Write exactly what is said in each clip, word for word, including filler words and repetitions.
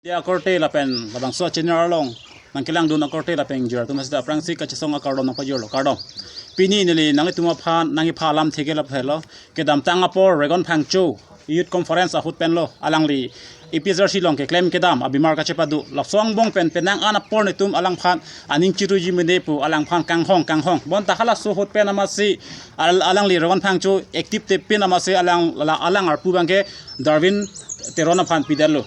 Dia akorte lapen labangso channel along nangkelangdun akorte lapen ingjir atum hasi aphrangsi kachesong akardom nangpajirlo, kardom. Pini neli nanglitum aphan nangkepha alamthe ke lapu helo, kedamtang apor Regon Phangcho Youth Conference ahut penlo, alangli A P H L C along keklem kedam abimar kachepado, laso angbong pen penang an apor netum alangphan aning chiruji mene pu alangphan kanghong kanghong. Bonta halaso ahut pen amatsi al-, alangli Regon Phangcho active te pin amatsi alang, la, alang arpu abangke Darwin Teron aphan pidetlo.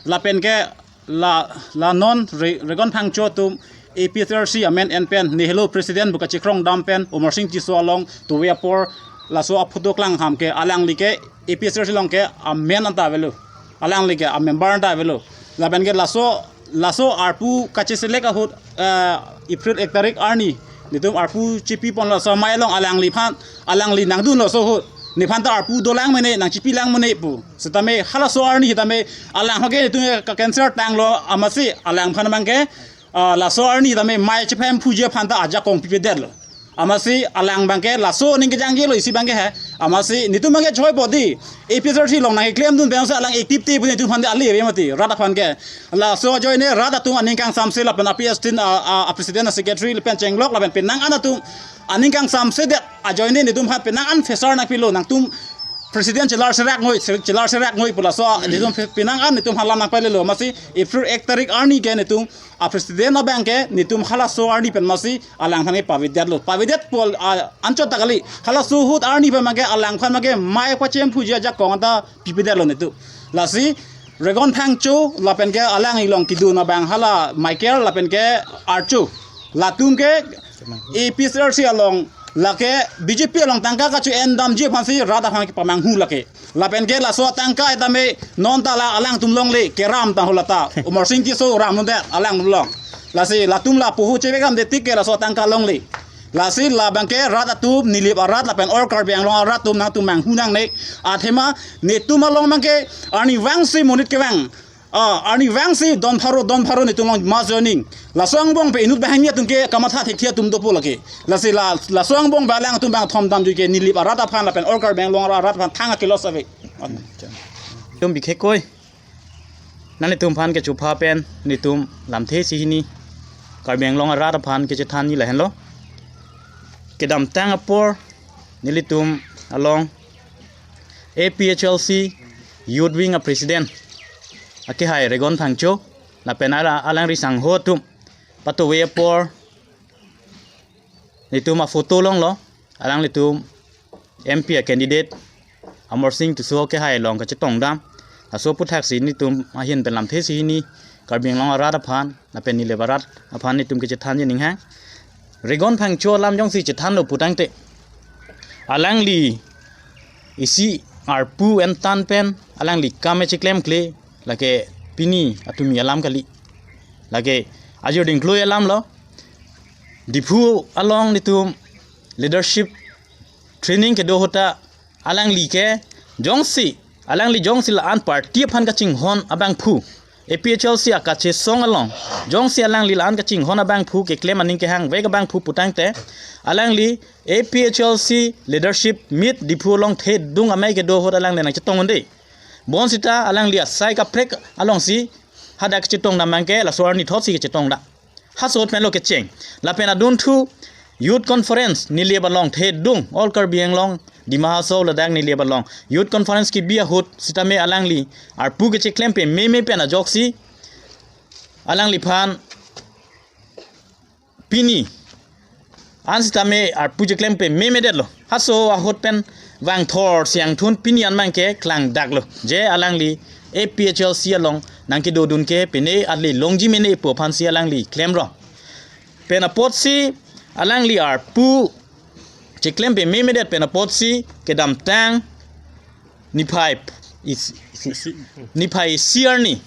Lapen ke la, la non Re-, Regon Phangcho atum A P H L C amen en pen NEHLU president pu kachekrong dam pen Amarsing Tisso along tove apor laso aphoto klangham ke alangli ke A P H L C along ke amen anta avelo, alangli ke amember anta avelo. Lapen ke laso, laso arpu kacheselect ahut, eh, April ek tarik arni netum arpu chepi ponlo, laso amei along alangliphan, alangli nangdunlo laso ahut. Nephan ta arpu dolang mene, nangchepilang mene pu. Setame halaso arni setame alang aphan ke netum ke cancer tanglo amatsi alangphan abangke, ah, laso arni setame mei chephem phuji aphan ta ajakong pipedetlo. Amatsi alang abangke laso aning kejangjelo isi abangke he. Amatsi netum abangke choi podi. A P H L C along nangkeklemdun pen si alang active te pu netum aphan ale ave mati. Rat aphan ke. Laso ajoine rat atum aning kangsamse lapen a P S tin, ah, ah, a president, a secretary lapen chenglok lapen penang an atum aning kangsamsedet ajoine netum aphan penang an fresar nangpilo, nangtum president chelar serak ngoi, se-, chelar serak ngoi pu laso netum pe-, penang an netum aphan alam nangpalelo. Amatsi April ek tarik arni ke netum a president abangke netum halaso arni pen amatsi alangphan ke pavedetlo. Pavedet pu, ah, anchot ta kali. Halaso ahut arni pen abangke alangphan abangke mei pachem phuji ajakong anta pipedetlo netum. Lasi Regon Phangcho lapen ke alangli along kedun abang hala Michael lapen ke Archo, latum ke A P H L C along lake B J P along tangka kacho-en damji aphansi rat aphan kepamanghu lake. Lapen ke laso atangka setame non ta la alangtum longle, keram tangho lata. Amarsing Tisso ram nunde alangtum along. Lasi latum la poho chevek damde tik ke laso atangka longle. Lasi labangke rat atum, Nilip arat lapen all Karbi Anglong arat atum nangtum manghu nangne. Athema netum along abangke arnivangsi monit kevang, ah, arnivangsi don pharo, don pharo netum along mass joining. Laso angbong pen inut banghini atum ke kamatha thekthe atum dopo lake. Lasi la, laso angbong pen alangtum abang thom damjui ke Nilip arat aphan lapen all Karbi Anglong arat aphan thang ke-loss ave. Netum bikhekoi nanglitum aphan kechupha pen netum lamthe isi hini Karbi Anglong arat aphan kechethanji lahenlo. Kedamtang apor nelitum along A P H L C Youth Wing a President akehai Regon Phangcho lapen ala alangli sangho atum patove apor netum aphoto longlo, alanglitum M P a candidate Amarsing Tisso akehai along kachetong dam. Laso aphuthaksi netum ahin pen lamthe isi hini Karbi Anglong arat aphan lapen Nilip arat aphan netum kechethanji ninghang. Regon Phangcho alam jongsi chethanlo putangte, alangli isi arpu entan pen alangli kam e cheklemkle, lake pini atumi alam kali. Lake ajor dingkloi alamlo. Diphu along netum leadership training kedo ahut ta alangli ke jongsi, alangli jongsi la-an party aphan kachinghon abangphu, A P H L C akachesong along jongsi alangli la-an kachinghon abangphu, keklem aning kehangvek abangphu putangte, alangli A P H L C leadership meet Diphu along thedung amei kedo ahut alangli nangchetong un-e. Bonsita alangli asai kaprek alongsi hadak chetong dam abangke laso arni thotsi kechetong dam. Halaso ahut penlo kecheng. Lapen adunthu Youth Conference Nilip along thedung, all Karbi Anglong, Dima Hasao ladak Nilip along Youth Conference kebi ahut sitame alangli arpu kecheklem pememe pen ajoksi alangliphan pini an sitame arpu cheklem pememedetlo. Halaso ahut pen vangthor siangthun pini an abangke klangdaklo. Je alangli A P H L C along nangkedodun ke pine ale longji mene pu aphansi alangli klemrong. Pen apotsi alangli arpu cheklem pememedet pen apotsi kedamtang niphai is-, niphai isi arni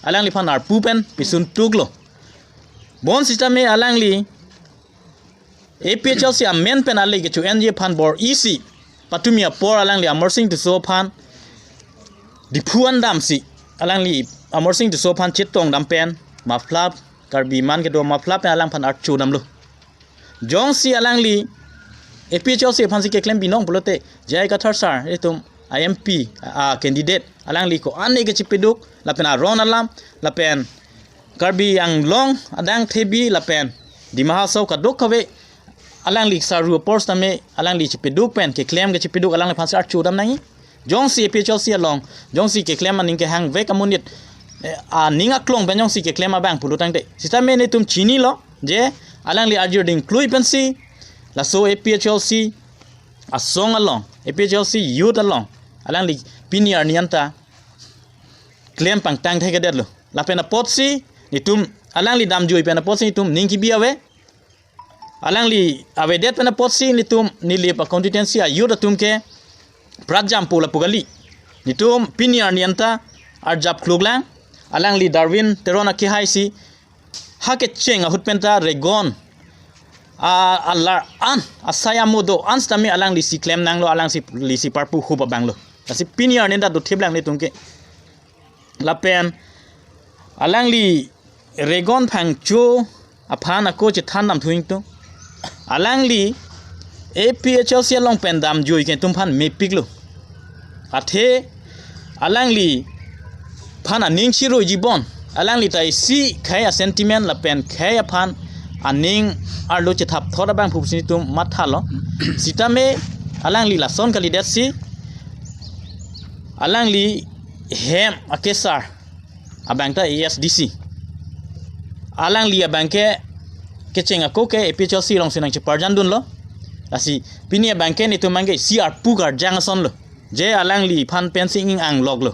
alangliphan arpu pen pesun tuklo. Bonsitame alangli A P H L C amen pen ale kecho-enji aphan bor-isi patumi apor alangli Amarsing Tisso aphan Diphu an damsi alangli Amarsing Tisso aphan chetong dam pen maphlap, Karbi man kedo maphlap pen alangphan archo damlo. Jongsi alangli A P H L C aphansi keklem binong pulote J I Kathar sir, itum a M P a candidate alangli ko-an ne kachepeduk, lapen aron alam, lapen Karbi Anglong adang thebi, lapen Dima Hasao kadokave, alangli sarju apor sitame, alangli chepeduk pen, keklem kachepeduk, alangliphan si archudam nangji. Jongsi A P H L C along, jongsi keklem aning kehangvek amonit, eh, aning aklong pen jongsi keklem abang pulo tangte, sitame netum chinilo, je alangli arjir dingklui pensi, laso A P H L C asong along, A P H L C youth along, alangli pini arni anta klem pangtang thekthedetlo. Lapen apotsi netum, alangli damjui pen apotsi netum ning kebi ave. Alangli avedet pen apotsi netum Nilip a-constituency a-youth atum ke pratjampo lapu kali. Netum pini arni anta arjap kluklang. Alangli Darwin Teron akehai si ha kecheng ahut penta Regon a, alar an, asai amo do-an sitame alangli si klem nanglo, alangli si parpu hup abanglo. Lasi pini arni anta dothip lang netum ke. Lapen alangli Regon Phangcho aphan ako chethan dam thu ingtung. Alangli A P H L C along pen damjui ke netum aphan mepiklo. Athe alangliphan aning chiruiji bon, alangli ta isi khei a-sentiment lapen khei aphan aning arlo chethap thot abang pusi netum mathalo. Sitame alangli lason kalidetsi, alangli hem akesar abang ta A S D C. Alangli abang ke kecheng ako ke A P H L C alongsi nangcheparjandunlo. Lasi pini abang ke netum abang ke isi arpu karjang asonlo. Je alangliphan pensi ing-angloklo.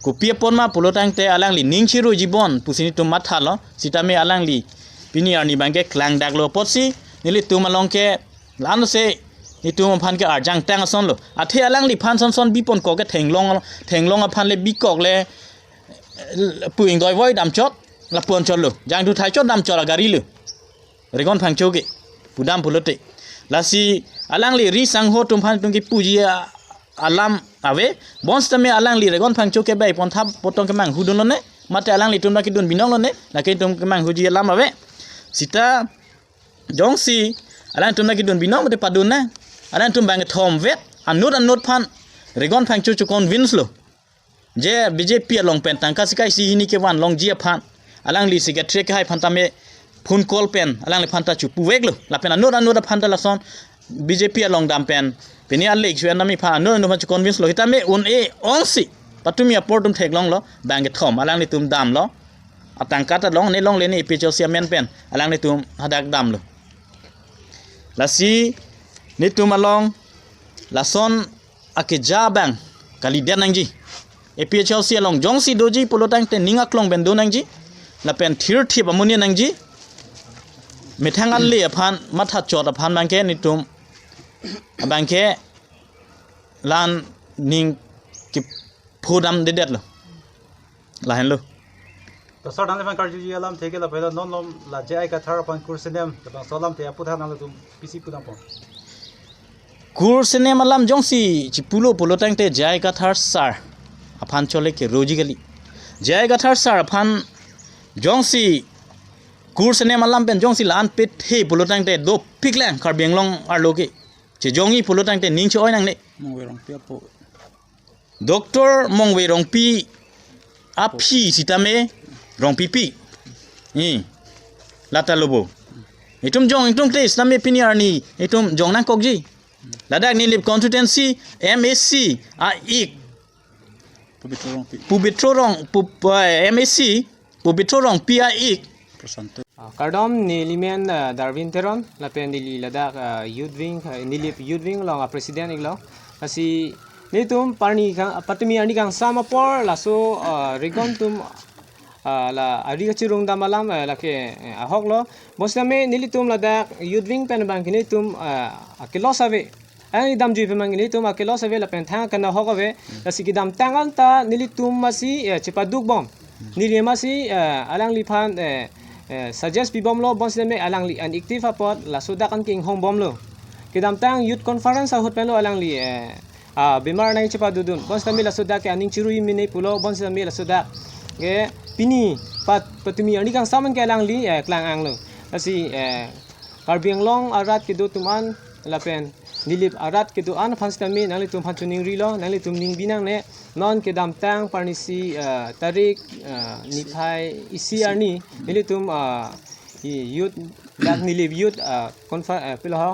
Kopi apot ma pulo tangte alangli ning chiruiji bon pusi netum mathalo. Sitame alangli pini arni abang ke klangdaklo apotsi nelitum along ke la-anse netum aphan ke arjangtang asonlo. Athe alangliphan sonson biponkok ke thenglong, thenglong aphan le bikok le, eh, pu ingdoi voi damchot, lapu-an chotlo. Jangthu thai chot damchot agari lo. Regon Phangcho ke pudam pulote. Lasi alangli ri sangho atum aphan netum kepuji a-, alam ave. Bonsitame alangli Regon Phangcho ke bai pon thap potong kemanghu dunlone, mate alanglitum ta kedun binonglone, lake netum kemanghuji alam ave. Sita jongsi alangtum ta kedun binong mate padun nang, alangtum bang kethom vet, anut anut aphan Regon Phangcho cho-convince lo. Je B J P along pen tangka sikai isi hini kevan longji aphan, alangli secretary akehai aphan tame phone call pen alangliphan ta chopuveklo. Lapen anut anut aphan ta lason B J P along dam pen, pini alek suan nami aphan anut anut aphan cho-convince lo. Sitame un-e ongsi patumi apor atum theklonglo, bang kethom alanglitum damlo. Atangka ta longne longle ne A P H L C amen pen alanglitum hadak damlo. Lasi netum along lason akeja abang kalidet nangji. A P H L C along jongsi doji pulo tangte ning aklong pen do nangji. Lapen thirthip amonit nangji. Methang ale aphan, matha chot aphan abang ke netum abang ke la-an ning kephodam dedetlo. Lahenlo. To sir, nangliphan karjuji alamthe ke lapu helo, non malom la J I Kathar aphan kursenem, labangso alamthe aputhak nanglitum pisi pudampo? Kursenem alam jongsi chipulo pulo tangte J I Kathar sir aphan chole keroji kali. J I Kathar sir aphan jongsi kursenem alam pen jongsi la-an pethe pulo tangte dopiklang Karbi Anglong arlo ke. Chejongji pulo tangte ning che-oi nangne. Mongve Rongpi apo. Doctor Mongve Rongpi aphi sitame Rongpipi. I. Lata lobo. Itum jong, itum kle sitame pini arni itum jong nangkokji. Ladak Nilip constituency M A C a-ik. Pabitro Rongpi. Pabitro Rong, Pu-, eh, M A C Pabitro Rongpi a-ik. Prasanto. Ah, kardom, neli men, ah, Darwin Teron, lapen neli ladak, ah, youth wing, ah, Nilip youth wing along, ah, president iklo. Lasi nelitum parni kang, patumi arni kangsam apor, laso, ah, Regon atum, ah, la ari kachirung dam alam, ah, lake, eh, ahoklo. Bonsitame nelitum ladak youth wing pen abang ke nelitum, ah, akelos ave. Alangli damjui pen abang ke nelitum akelos ave lapen thang akanahok ave. Lasi kedamtang anta nelitum masi, eh, chepaduk bom. Neli masi, eh, alangliphan, eh, eh, suggest pibomlo, bonsitame alangli inactive apot laso dak an ke inghong bomlo. Kedamtang youth conference ahut penlo alangli, eh, ah, bimar nangchepadodun. Bonsitame laso dak ke aning chiruiji mene pulo, bonsitame laso dak ke pini pat patumi arni kangsam an ke alangli, eh, klang-anglo. Lasi, eh, Karbi Anglong arat kedo atum an lapen Nilip arat kedo-an aphan sitame nanglitum aphan choningrilo, nanglitum ning binangne, non kedamtang parnisi, ah, tarik, ah, niphai isi arni, nelitum, ah, i youth, dak Nilip youth, ah, confer-, ah, pilo ho,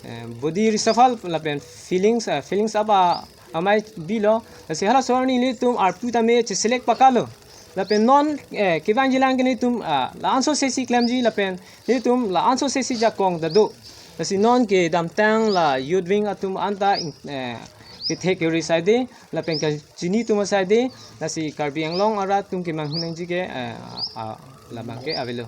eh, body reshuffle lapen feelings, ah, feelings aba amei bilo, lasi halaso arni nelitum arpu tame cheselect pakalo. Lapen non, eh, kevangjilang ke nelitum, ah, la-anso sesi klemji lapen nelitum la-anso sesi jakong ta do. Lasi non kedamtang la youth wing atum anta, eh, kethek keri saide, lapen kachini atum saide, lasi Karbi Anglong arat atum kemanghunangji ke, eh, ah, labang ke avelo.